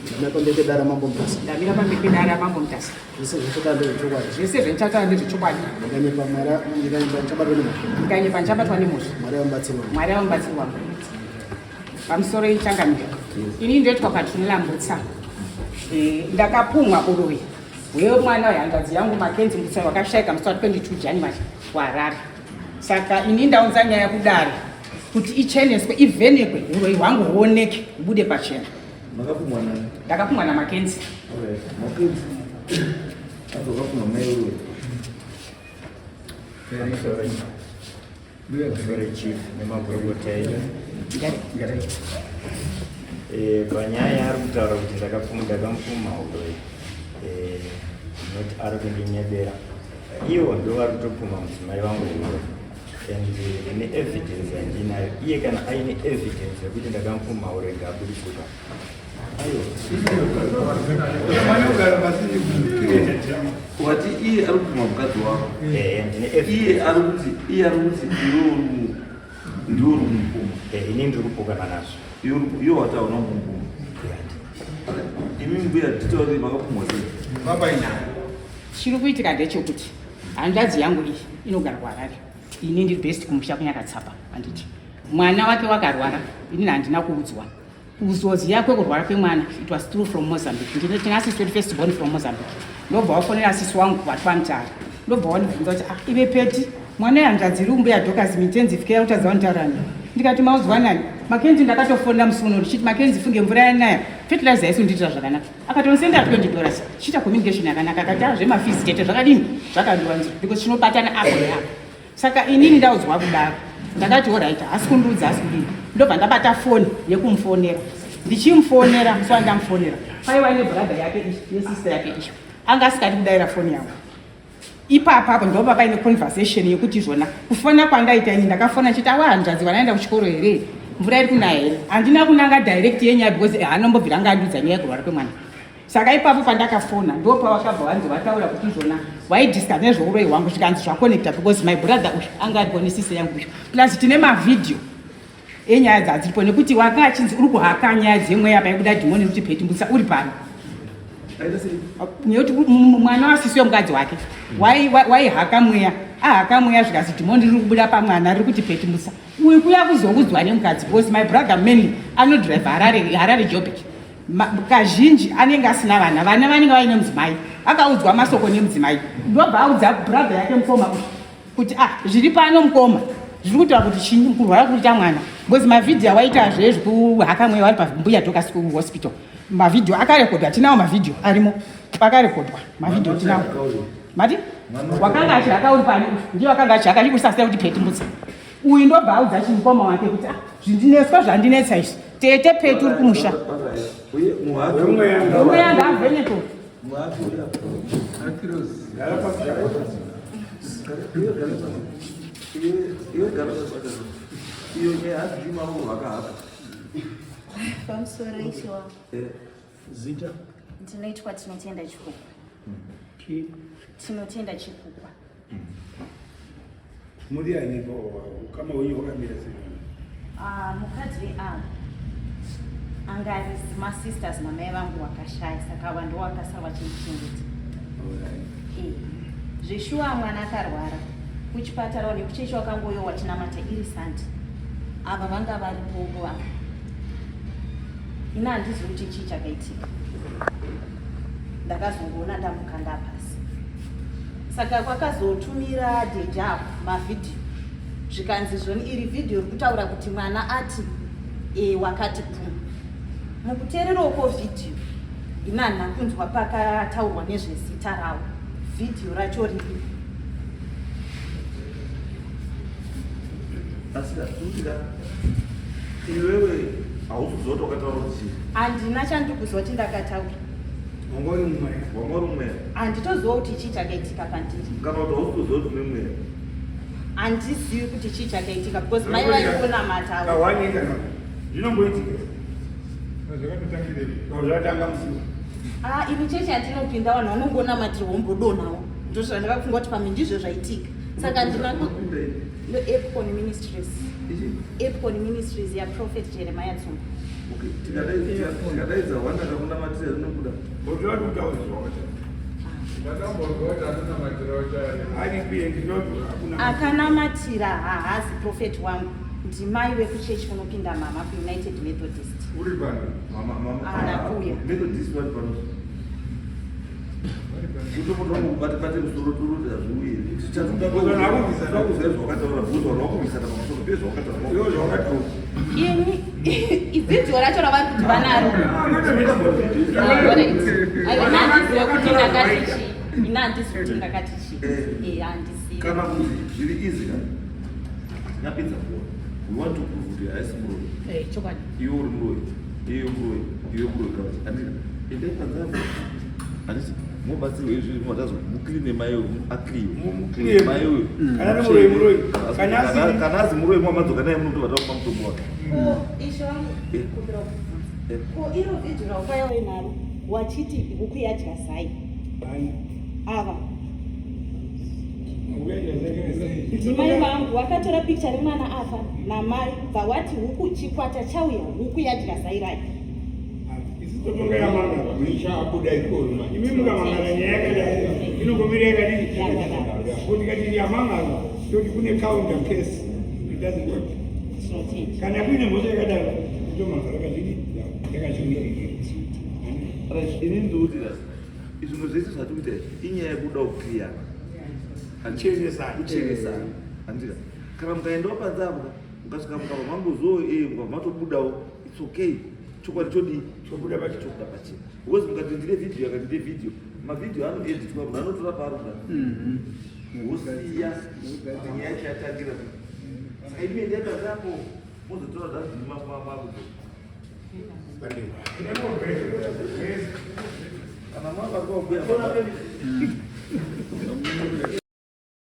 Ndamira pamberi pedare raMambo Mutasa. Ndamira pamberi pedare raMambo Mutasa. Zvese zvandichataura ndezvechokwadi. Zvese zvandichataura ndezvechokwadi. Ndikanyepa Mwari, ndikanyepa ndichabatwa nemhosva. Ndikanyepa ndichabatwa nemhosva. Mwari vamubatsiri wangu. Mwari vamubatsiri wangu. Pamusoro ichangamira. Ini ndoitwa Patrinela Mbutsa. Eh, ndakapumwa uroyi hwemwana wehanzvadzi yangu Mackenzie Mbutsa wakashaika musi wa 22 January kuHarare. Saka ini ndaunza nyaya kudare kuti icheneswe ivhenekwe uroyi hwangu huoneke hubude pachena. Makapumwa nani? Ndakapumwa naMackenzie. Mackenzie. Akapumwa mai uroyi. Sorry chief nemagurukota enyu. Eh, panyaya yaari kutaura kuti ndakapfuma ndakamupfuma uroyi eh, not ari kundinyebera ivo ndo vari kutopfuma mudzimai vangu uroyi and ndine evidence yandinayo iye kana aine evidence yekuti ndakamupfuma uroyi ngaabudise pa Wati iye ari kupuma mukadzi wako. Eh, ndine Iye evidence ari kuti iye ari kuti iwe uri mu- ndiwe uri kumupuma. Eh, ini ndiri kupokana nazvo Iwe uri ku- iwe wati hauna kumupuma. Imi mbuya titaure makapumwa sei? Chiri kuitika ndechekuti hanzvadzi yangu iyi inogara kuHarare, ini ndiri best kumusha kuNyakatsapa, handiti mwana wake wakarwara, inini handina kuudzwa. Kuzoziva kwekurwara kwemwana it was through from Mozambique. Ndine tina sisi wedu first born from Mozambique, ndobva wafonera sisi wangu vatwamutara, ndobva wandibvunza kuti ah, ive Peti mwana yehanzvadzi iri umbuya Dorcas intensive care kutadza wanditarani. Ndikati maudzwa nani? Makenzi ndakatofonera musi uno ndichiti Makenzi funge mvura yanaya fertilizer yaisi kundiitira zvakanaka, akatondisenda 20 dollars chiita communication yakanaka, akati ah zvemafees chete zvakadini zvakandiwanzira because chinobatana apo neapo. Saka inini ndaudzwa kudaro ndakati orit, haasi kundiudza asi kudini, ndobva ndabata foni yekumufonera. Ndichimufonera musi wandamufonera paiva nebrother yake iyi nesister yake iyo, anga asikadi kudaira foni yangu. Ipapapo ndopa paine conversation yekuti izvona kufona kwandaita ini ndakafona chiti awa hanzvadzi vanaenda kuchikoro here, mvura iri kunaya here. Handina kunanga direct yenyaya because haanombobvira anga andiudza nyaya yekurwara kwemwana. Saka ipapo pandakafona ndopavakabva vanzi vataura kuti izvona waidiscuss nezveuroyi hwangu, zvikanzi zvaconnecta because my brother uyu anga aripo nesise yangu uyu, plus tine mavhidhiyo enyaya dzadziripo nekuti wanga achinzi uri kuhaka nyaya dzemweya paikuda dhimoni rekuti Peti Mbutsa uri pano nekuti mwana wasisi wemukadzi wake waihaka mweya, ahaka mweya zvikanzi dhimoni riri kubuda pamwana riri kuti Peti Mbutsa uyu kuya kuzoudzwa nemukadzi because my brother mainly anodrive Harare, Harare Joburg. Kazhinji anenge asina vana, vana vanenge vaine mudzimai, akaudzwa masoko nemudzimai ndobva audza brother yake mukoma uyu kuti ah zviri pano mukoma zviri kutaura kuti chinyi kurwara kuita mwana because mavhidhiyo awaita zvezvi kuhaka mweya wari pambuya Dorcas kuhospital, mavhidhiyo akarekodwa, tinawo mavhidhiyo arimo akarekodwa mavhidhiyo tinawo. Mati wakanga achihaka uri pani uyu ndiye wakanga achihaka chikusasira kuti Peti Mbutsa uyu, ndobva audza chimukoma wake kuti ah zvindineswa zvandinetsa izvi tete Peti uri kumusha mweya ngaavheneko. Pamusoro ishe wangu. Zita? Ndinoitwa Tinotenda Chikukwa. Tinotenda Chikukwa. Muri ani ukama wenyu hwakamira sei? Ah, mukadzi weava anga ari masisters namai vangu wakashaya, saka ava ndo wakasara vachindichengeta. Eh, zveshuwa mwana akarwara kuchipatara nekuchechi wakangoyo wachinamata iri Sunday, ava vanga varipo vava. Ini handizivi kuti chii chakaitika, ndakazongoona ndamukanda pasi. Saka kwakazotumira Deja mavhidhiyo, zvikanzi zvoni iri vhidhiyo ri kutaura kuti mwana ati e, wakati pum mukuteererawo ko vhidhiyo ini handina kunzwa pakataurwa nezvezita ravo, vhidhiyo racho riri Asi ndikuti iwewe hausi kuziva kuti wakataura kuti chii? Handina chandiri kuziva kuti ndakataura. Wanga uri mumweya. Wanga uri mumweya. Handitoziva kuti chii chakaitika pandiri. Kana kuti hausi kuziva kuti une mweya. Handizivi kuti chii chakaitika because mai vaikunamata avo. Kahwani kana zvinomboitika. Zvakatotangire. Zvakatanga musi. Ah, ini chechi yandinopinda vanhu vanongonamatirwa wombodonhawo. Ndozvandakafunga kuti pamwe ndizvo zvaitika. Saka ndina Epcon Ministries. Epcon Ministries yaProphet Jeremiah Tsumba. Okay, tikadaidza hwanda kakunamatira rinobuda. Akanamatira haazi prophet wangu, ndimai vekuchechi kunopinda mama kuUnited Methodist. Uri pano? Haana kuuya. Methodist vari pano. Kutomboti bate musoro toroti hazviuye. Tichatoda zvawakataura bvunza vanhu vakurwisana pamusoro pezvawakataura. Ini ivhidhiyo racho ravari kuti vanaro. Alright. Aiwa, ini handizive kuti ndakati chii. Ini handizive kuti ndakati chii. Eh, handizivi. Kana kuti zviri easy ka, tingapedza nguva. We want to prove kuti haisi muroyi. Eh, chokwadi. Iwe uri muroyi, iwe muroyi, iwe muroyi kana kuti handiti endai panze apo, handiti mobatsirwa izvi matazo mucleane mai uyu, aclean Muclean. mai uyu. Kana ari muroyi, muroyi. Kana asiri- Kana azi muroyi mwamadzoka naye munotobva takupa mutombo wake. Ko ishe wangu, Eh. kumbira kubvunza. Eh. Ko iro vhidhiyo raukauya naro wachiti huku yadya zai ava ndimai vangu wakatora pikicha remwana afa namai bva wati huku chikwata chauya huku yadya zai rayo. Isu totonga yamangara ichabuda ikoro. Imi mukamangara nyaya yakadai inongomira yakadii kuti kati yamangara toti kune counter case, it doesn't work. Tinotenda. Kana kuine mhosva yakadaro itomangara yakadii yakachimiririra. Right, ini ndikuti izvinhu zvese zvatikuita izvi inyaya yekuda kuclearana. Kuchenesana. Kuchenesana, handika? Kana mukaendawo panze apo ka, mukasvika mukabva mangoziwo mukabva matobudawo, it's okay. Chokwadi chodii? Chobuda pachena. Chobuda pachena, because mukati ndine vhidhiyo yakati ndine vhidhiyo, mavhidhiyo anoeditwa, munhu anotora paari kuda wosiya kuti nyaya yacho yatangira. Saka imi endai panze apo mozotora zvazvini makudzo. Kana mavakuwabuya.